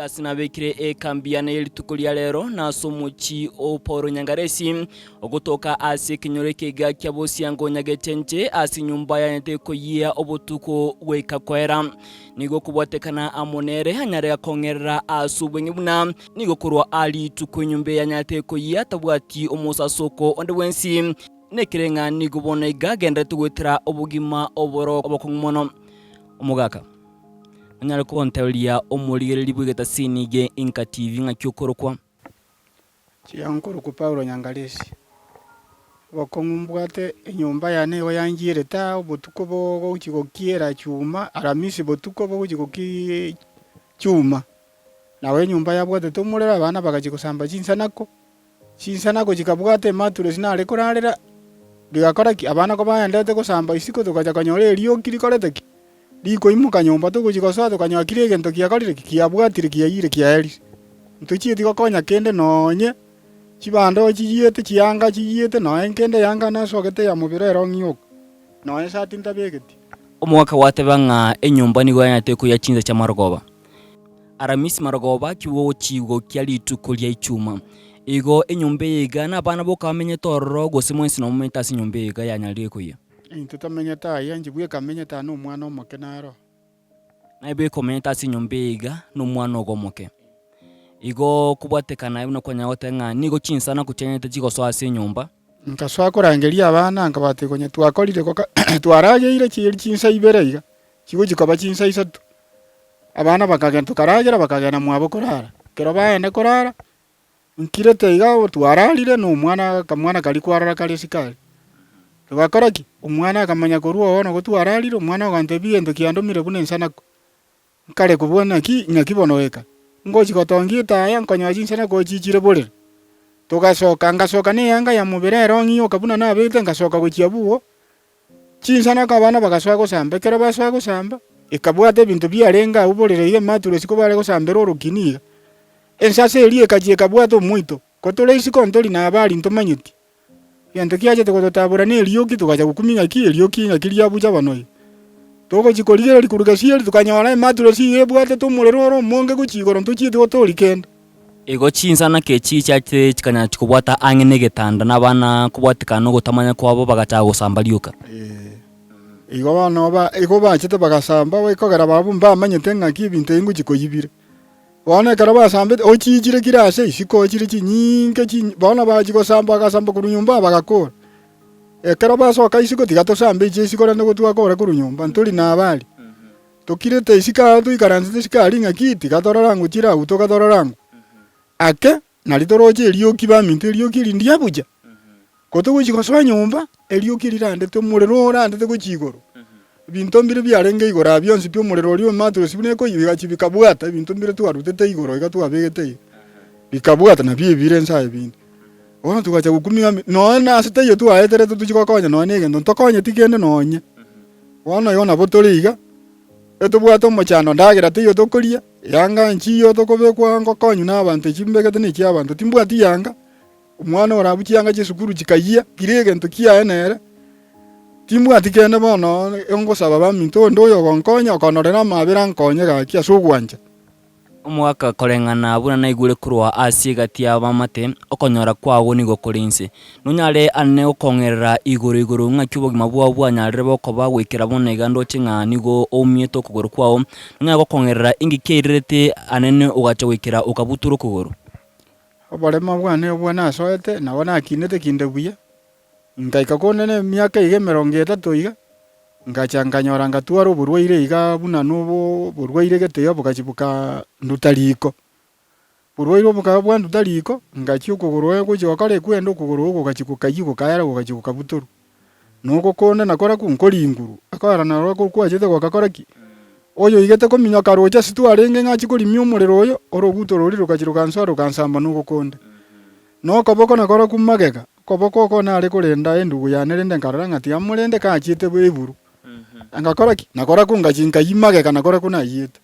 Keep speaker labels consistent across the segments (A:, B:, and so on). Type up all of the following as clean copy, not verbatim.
A: Aiga ase nabekire ekambi yane ye rituko ria rero, na ase omochie o Paulo Nyangaresi, ogotoka ase ekenyoro ekeiga kia Bosiango Nyagechenche, ase enyomba yane tekoyia obotuko goika koera. Nigo okobwatekana amo nere anyare gakong'erera ase obweng'e buna nigo korwa aa rituko enyomba eye anyarete koyia tabwati omosasoko onde bwensi, nekere ng'a nigo bono iga agendererete goetera obogima oboro obokong'u mono. Omogaka. Onyare konteberia omorigereria bw'egetasini gie Inka TV ng'aki okorokwa?
B: Chiya nkorokwa Paulo Nyangaresi. Obokong'u mbwate enyomba yane igo yanchierete aa obotuko bogochi gokiera chuma, aramisi botuko bogochi gokiiii chuma. Nabo enyomba yabwatete omorero abana bagachia gosamba chinsanako, chinsanako chikabwata ematuresi nare korarera, bigakora ki? Abana kobaendete gosamba isiko togacha konyora erioki rikorete ki? Rikoimoka nyomba togochia gosoa tokanyora kera egento kiakorire ki? Kiabwatire kiayire kiaerire. Ntochieti gokonya kende nonye chibando chiyiete chianga chiyiete nonye kende eyanga nasogete ya mobere ero ng'ioka, nonye esati ntabegeti.
A: Omogaka gwateba ng'a enyomba nigo yanyarete koyia chinsa chi'amarogoba. Aramisi marogoba ki'ogochia rituko ria Ichuma. Igo enyomba eye iga nabana boka bamenyete ororo, gose mwensi nomomenyete ase enyomba eye iga yanyarire koyia.
B: Intwe tomenyete aya, inche bweka menyete aa nomwana omoke naro.
A: Naye bweka omenyete ase enyomba eye iga nomwana ogo omoke. Igo kobwatekana aye buna kwanyara goteba ng'a nigo chinsana kochianyarete chigosoa ase enyomba.
B: Nkasoa korangeria abana nkabatebia konya twakorire goka twarageire chieri chinsa ibere iga, chigochia koba chinsa isato. Abana bakagenda tokaragera bakagenda mwabo korara. Ekero baenda korara, Nkirete iga twararire na omwana akamwana karia kwarora kare isiko aria. Togakora ki? Omwana akamanya korwa oo nabo twararire, omwana ogantebia egento kiandomire buna ensanako. Nkare kobua naki ng'aki bono eka. Ngochi gotongia etaya nkonyora chinsanako chichire borere. Togasoka, ngasoka na eyanga ya mobere ero ng'ioka buna nabegete ngasoka gochia abuo, Chinsanako abana bagasoa gosamba, ekero basoa gosamba, ekabwata ebinto biarenge agwo borere iga ematuresi kobare gosambera orokini iga. Ensase eria ekachia ekabwata omoito, ko tore isiko ntori na habari ntomanyeti. Egento kiachete gototabora na erioki togacha gokumia ng'aki erioki ng'aki riabucha bono iga. Togochia korigereria korwa gesieri tokanyora ematuresi iga ebwatete omorero ore omonge gochia igoro ntochieti gotoria kende.
A: Igo chinsanako echi chiachire chikanyara chikobwata ang'e negetanda, na abana kobwatekana nogotamanya kwabo bagachaka gosamba rioka.
B: Ee, igo bono ba igo bachete bagasamba ekogera barabwo mbamanyete ng'aki ebinto ebi ngochia koyibire. Bono ekero basambete, ochiichire kera ase isiko chire chinyinge chinyi bono bachia gosamba bagasamba korwa nyomba bagakora. Ekero basoka isiko tiga tosambe echi isiko rende gotwakora korwa nyomba ntori na habari. Tokirete isiko aa toikaransete isiko aria ng'aki tiga torora ng'o chiragutoka torora ng'o. Ake nari toroche erioki baminto erioki eri ndiya buya. Ko togochia gosoa nyomba, erioki rirandete omorero orandete gochia igoro. Ebinto mbire biarenge igoro aa bionsi pi omorero oria omatorosi buna ekoyia bigachia bikabwata ebinto mbire twarutete igoro iga twabegete iga, bikabwata nabio ebire inse aye binde. Bono togacha gokumia ng'a nonye na ase taiyo twaeterete tochie gokonya nonye na egento ntokonyeti kende nonye. Bono igo nabo tore iga, etobwate omochando ndagera teiyo tokoria, yanga nchiyo tokobekwa ngokonywa na abanto echi mbegete na echia abanto timbwati yanga, omwana ore abwo chianga chia esukuru chikayia, kira egento kiaye nere, timbwati kende bono ngosaba baminto onde oyo ogonkonya okonorera amabera ankonye gaki ase ogwancha.
A: Omogaka koreng'ana buna naigure korwa ase egati y'abamate, okonyora kwao nigo kore inse. Nonyare ane gokong'erera igoro igoro ng'aki obogima bwao bwanyarire bokoba goikera bono iga ndoche ng'a nigo oumiete okogoro kwao. Nonyare gokong'erera inki kiairerete anene ogacha goikera okabutora okogoro.
B: Oboremo bwane obwo nasoete, nabo nakinete kinde buya, Ngaika konde nemiaka iga emerongo etato iga, ngacha nkanyora ngatwara oborwaire iga buna nobo oborwaire gete iga bogachia bokanduta riko. Borwaire obo bokaba bwanduta riko, ngachia okogoro gochia gokora ekwenda okogoro oko gokachia gokayia gokaera gokachia gokabutorwa. Nogokonda nakorokwo nkoringurwa, ekogera narokwo kwachete gokakora ki? Oyoigete kominyoka roche ase twarenge ng'a achie korimia omorero oyo, oroguto roria rokachia rokansoa rokansamba nogokonda. Nokoboko nakorokwo magega, okoboko oko nare korenda endugu yane rende nkarora ng'a tiga morende kachiete eburu. Ngakora ki? Nakorakwo ngachia nkayia magega nakorakwo nayiete.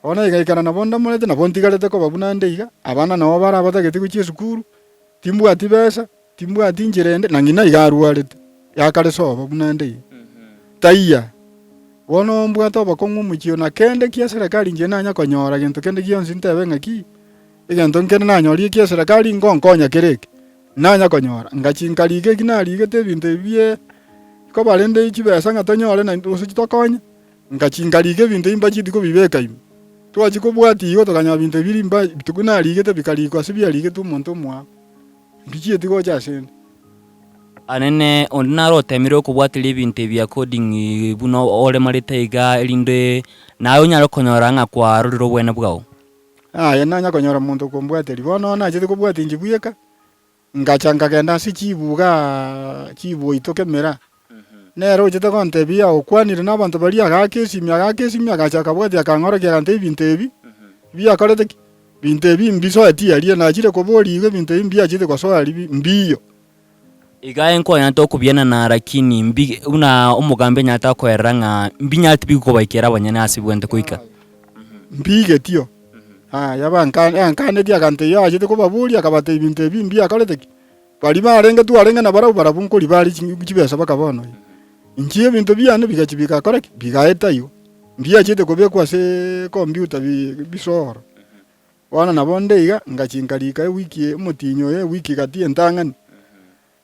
B: Bono egaikana nabo ndamorete nabo ntigarete koba buna nde iga, abana nabo bare abatagete gochia esukuru, timbwati besa, timbwati inchera ende, na ng'ina iga arwarete, yakare sobo buna nde iga. Taiya. Bono mbwate obokong'u omochie oo, na kende kia serekari inche nanya konyora gento kende gionsi ntebe ng'aki, egento nkende nanyorire kia serekari ngonkonya kere eke, nanya konyora. Ngachia nkarika eki narigete ebinto ebi bie koba rende chibesa ng'a tonyore naintwe gose chitokonye, ngachia nkarika ebinto ebi mbachieti kobibeka ime. Twachia kobwatia igo tokanyora ebinto ebi rimba narigete bikarikwa ase biarigetwe omonto omwabo. Mbichieti gocha asende.
A: Anene onde naro otemire okobwatiria ebinto ebi according buna oremarete iga erinde naye onyare konyora ng'a kwarorire obwene bwao.
B: Aye nanya konyora monto okombwateria. Bono nachete kobwatia inche bweka, ngacha nkagenda ase chibu igaa chibu oito kemera. Nere ochete gontebia, Okwanire nabanto baria, agaaka esimi, agaaka esimi, agacha akabwatia akang'orokia agantebia ebinto ebi biakorete ki? Binto ebi mbisoeti aria, nachire koboria igo ebinto ebi mbiachete gosoa aria mbiyo.
A: Iga enkonyarete okobianana lakini mbi buna omogambi anyarete akoerera ng'a mbinyarete bikobaikera abanyene ase bwente goika.
B: Mbigetio. Aya bankanetie agantebia achete kobaboria akabatebia ebinto ebi mbiakorete ki? Baria barenge twarenge nabarabwo barabwo nkori bare chibesa baka bono iga. Inche ebinto biane bigachia bigakora ki? Bigaeta igo. Mbiachete kobekwa ase computer bisooro. Bono nabo nde iga, ngachia nkarika ewiki omotinyi oyo ewiki gati entang'ani,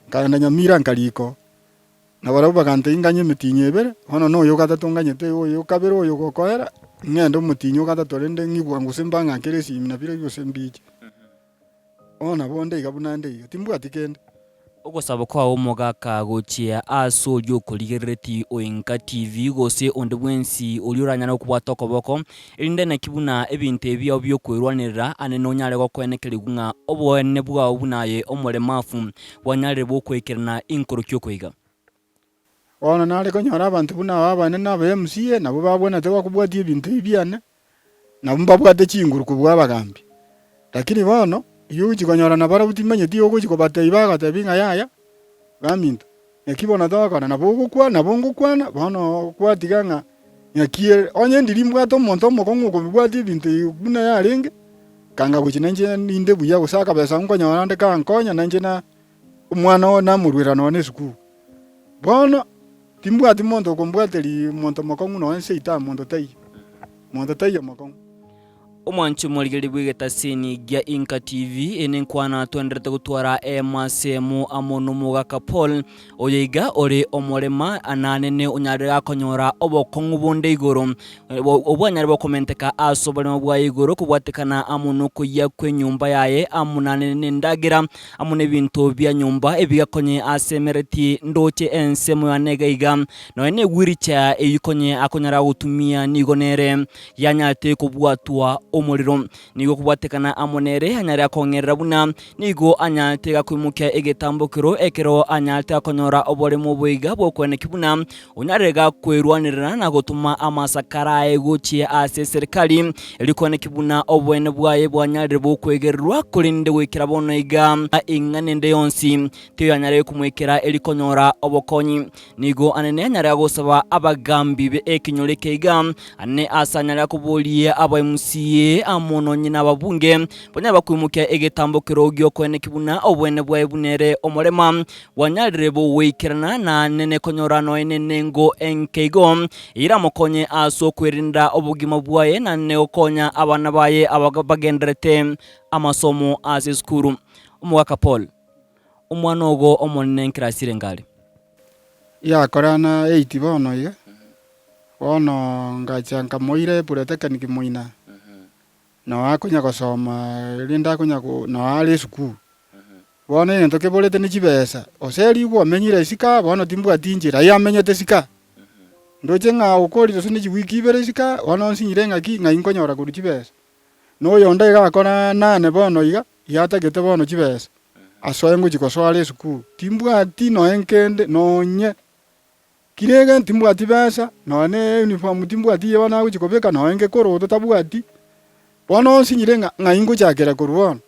B: nkaenda Nyamira nkarika oo. Na barabwo bagantebia nganye emitinyi ebere, bono na oyo ogatato nganyete oyo okabere oyo ogokoera, ng'ende omotinyi ogatato rende ng'igwa gose mbang'akere esimi nabirobio gose mbiche. Bono nabo nde iga buna nde iga, timbwati kende.
A: Ogosaba kwao omogaka gochia ase oria okorigereretie Oinka TV gose onde bwensi oria oranyare gokobwata okoboko, erinde naki buna ebinto ebi biao biokwerwanerera ane nonyare gokoenekerigwa ng'a oboene bwao buna aye omoremafu bwanyarire bwokoikerana inkorokia okoiga.
B: Bono nare konyora abanto buna aba abanene na aba MCA nabwo babwenerete gokobwatia ebinto ebi biane, nabwo mbabwate chinguru kobua abagambi. Lakini bono, eyio ogochia konyora nabarabwo timanyeti ogochia kobatebia bagotebi ng'a yaya, baminto, naki bono togokora nabo ogokwana nabo ngokwana, bono kwatiga ng'a ng'aki ere. Onye ndiri mbwate omonto omokong'u okobibwatia ebinto ebi buna yarenge, kanga gochia nainche ninde buya gose akabesa nkonyora nde kankonya nainche na omwana oo namorwera nonya na esukuru. Bono timbwati monto okombwateria omonto omokong'u nonya inse ita monto taiyo, monto taiyo omokong'u.
A: Omwanchi omorigereria bw'egetaseni gia Inka TV, eye nenkwana twenderete gotwara emo ase emo amo nomogaka Paul, oyo iga ore omorema ananene onyarire gakonyora obokong'u bonde igoro, obwanyare bokomenteka ase oborema bwaye igoro kobwatekana amo nokoyia kw'enyomba yaye amo nanene nendagera amo nebinto bia nyomba ebigakonye asemeretie ndoche ensemo yane iga iga, nonya negwiricha eyio konye akonyara gotumia nigo nere yanyarete kobwatwa omorero. Nigo kobwatekana amo nere anyare akong'erera buna nigo anyarete gakoimokia egetambokero ekero anyarete gakonyora oboremo oboiga bw'okoenekia buna onyarire gakwerwanerera na gotoma amasakara aye gochia ase eserikari, erio koenekia buna oboene bwaye bwanyarire bokwegererwa, korende goikera bono iga ing'ana ende yonsi tiyoyanyarire komoikera erio konyora obokonyi. Nigo anene anyare gosaba abagambi be ekenyoro eke iga, anene ase anyare koboria aba MCA amo nonye na ababunge banyare bakoimokia egetambokero giokoenekia buna oboene bwaye buna ere omorema Bwanyarire bogoikerana na nene konyora nonya nenengo enke igo, eyeramokonye ase okwerinda obogima bwaye na nene gokonya abana baye aba bagendererete amasomo ase esukuru. Omogaka Paul, Omwana ogo omonene nkirasi renge are?
B: Yakorana eight bono iga, bono ngacha nkamoira epolytechnic moina, noo akonya gosoma rende akonya go noo are esukuru. Bono egento keborete ne chibesa, gose erigwe omenyire isiko aa, bono timbwati inchera, aye amenyete isiko aa. Ndoche ng'a okorire gose ne chiwiki ibere isiko aa, bono nsinyire ng'aki, ng'ai nkonyora korwa chibesa. Na oyonde iga akora nane bono iga, iga atagete bono chibesa, asoe ngochia gosoa are esukuru. Timbwati nonya nkende, nonye kire egento timbwati besa, nonya ne uniform timbwati eyio bono agochia kobeka, nonya ngekoroto tabwati. Bono nsinyire ng'a ng'ai ngochakera korwa bono.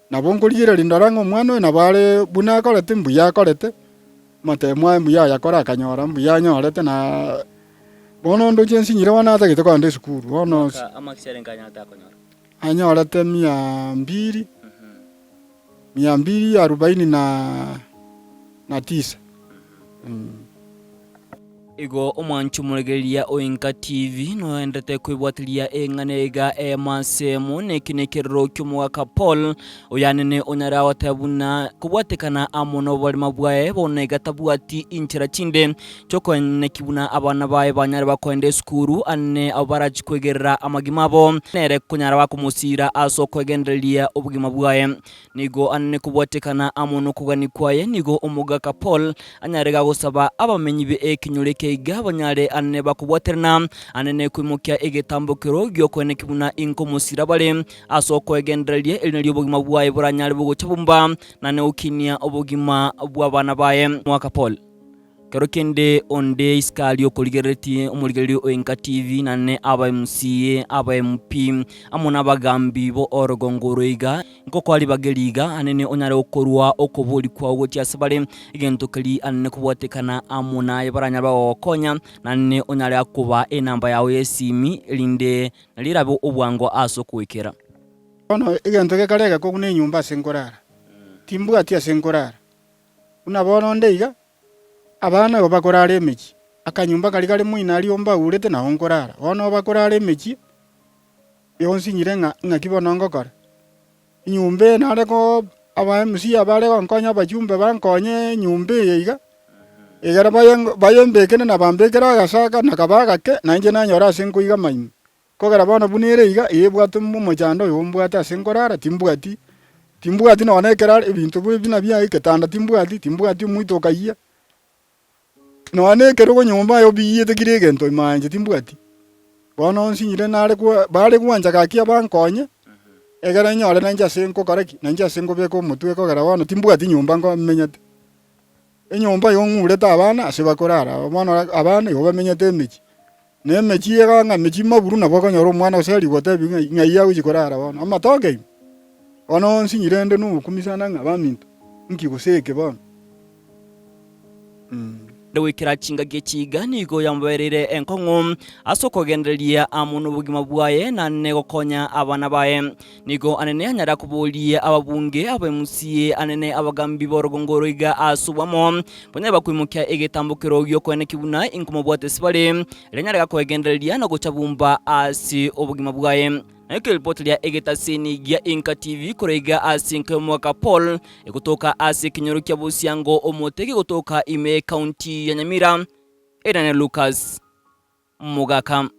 B: Nabo nkorigereria ndore ng'a omwana oyo nabo are buna akorete, mbuya akorete, amatemo aye mbuya ayakora akanyora, mbuya anyorete na bono ndoche nsinyire bono atagete kogenda esukuru bono anyorete mia mbiri, mia mbiri arubaini na na tisa.
A: Igo omwanchi omoregereria o Enka TV noenderete koibwatiria eng'ana iga eyemo ase emo, na eki nekerero ki'omogaka Paul, oyanene onyare agoteba buna kobwatekana amo noborema bwaye bono iga tabwati inchera chinde chiokoeneki buna abana baye banyare bakoenda esukuru ane abwo barachi kwegerera amagima abo nere konyara bakomosira ase okoegendereria obogima bwaye. Nigo anene kobwatekana amo nokogania kwaye, nigo omogaka Paul anyare gagosaba abamenyi be ekenyoro eke iga banyare anene bakobwaterana anene koimokia egetambokero giokoeneki buna inkomosira bare ase okoegendereria erina ri'obogima bwaye boranyare bogocha bomba nane gokinia obogima bw'abana baye. Omogaka Paul. Kero kende onde isiko aria okorigereretie omorigereria o Enka TV nane aba MCA, aba MP, amo nabagambi bo orogongo oro iga, nkokoa ribaga eri iga anene onyare gokorua okobori kwao gochia ase bare, egento keria anene kobwatekana amo naye baranyare bagogokonya, nane onyare akoba enamba yao y'esimi erinde nario erabe obwango ase okogoikera.
B: Bono egento gekare egekong'u nenyomba ase nkorara, timbwati ase nkorara. Buna bono onde iga, abana igo bakorara emechie, akanyomba karia kare moino aria ombaurete nao nkorara. Bono bakorara emechie, yonsinyire ng'a ng'aki bono ngokora. Enyomba eye nare koo aba MC abare gonkonya abachumbe bankonye enyomba eye iga, egere baye bayembekere na bambekere agasaka nakaba agake, nainche nanyora ase nkoigama ime. Kogera bono buna ere iga, ebwate omochando oyo ombwate ase nkorara, timbwati, timbwati nonya na ekeraro, ebinto buna bia egetanda timbwati, timbwati omoito okayia, nonya na ekerogo nyomba aye obiiyete kera egento ime aye inche timbwati. Bono nsinyire nare kwa bare gwancha gaki abankonye, egere nyore nainche ase nkokora ki, nainche ase nkobeka omotwe kogera bono timbwati nyomba nko menyete. Enyomba igo ng'urete abana ase bakorara, bono abana igo bamenyete emechie. Na emechie iga ng'a emechie maburu nabo okonyora omwana gose aria gotebiwa ng'a ng'ai agochia korara bono, amatoke ime. Bono nsinyi rende nogokumia sana ng'a baminto, nki gose eke bono.
A: Goikera chingaki echi iga nigo yamobereire enkong'u ase okogendereria amo nobogima bwaye na negokonya abana baye. Nigo anene anyare koboria ababunge, aba-MCA, anene abagambi b'orogongo oro iga ase obwamo, banyare bakoimokia egetambokero gi'okoenekia buna inkomobwate sibare, erio anyare gakoegendereria na gochabumba ase obogima bwaye. Naikire ripoti ria egetaseni gia Inka TV korwa iga ase enka y'omogaka Paul, egotoka ase ekenyoro kia Bosiango omote kegotoka ime y'ecounty ya Nyamira, Erane Lucas Mogaka.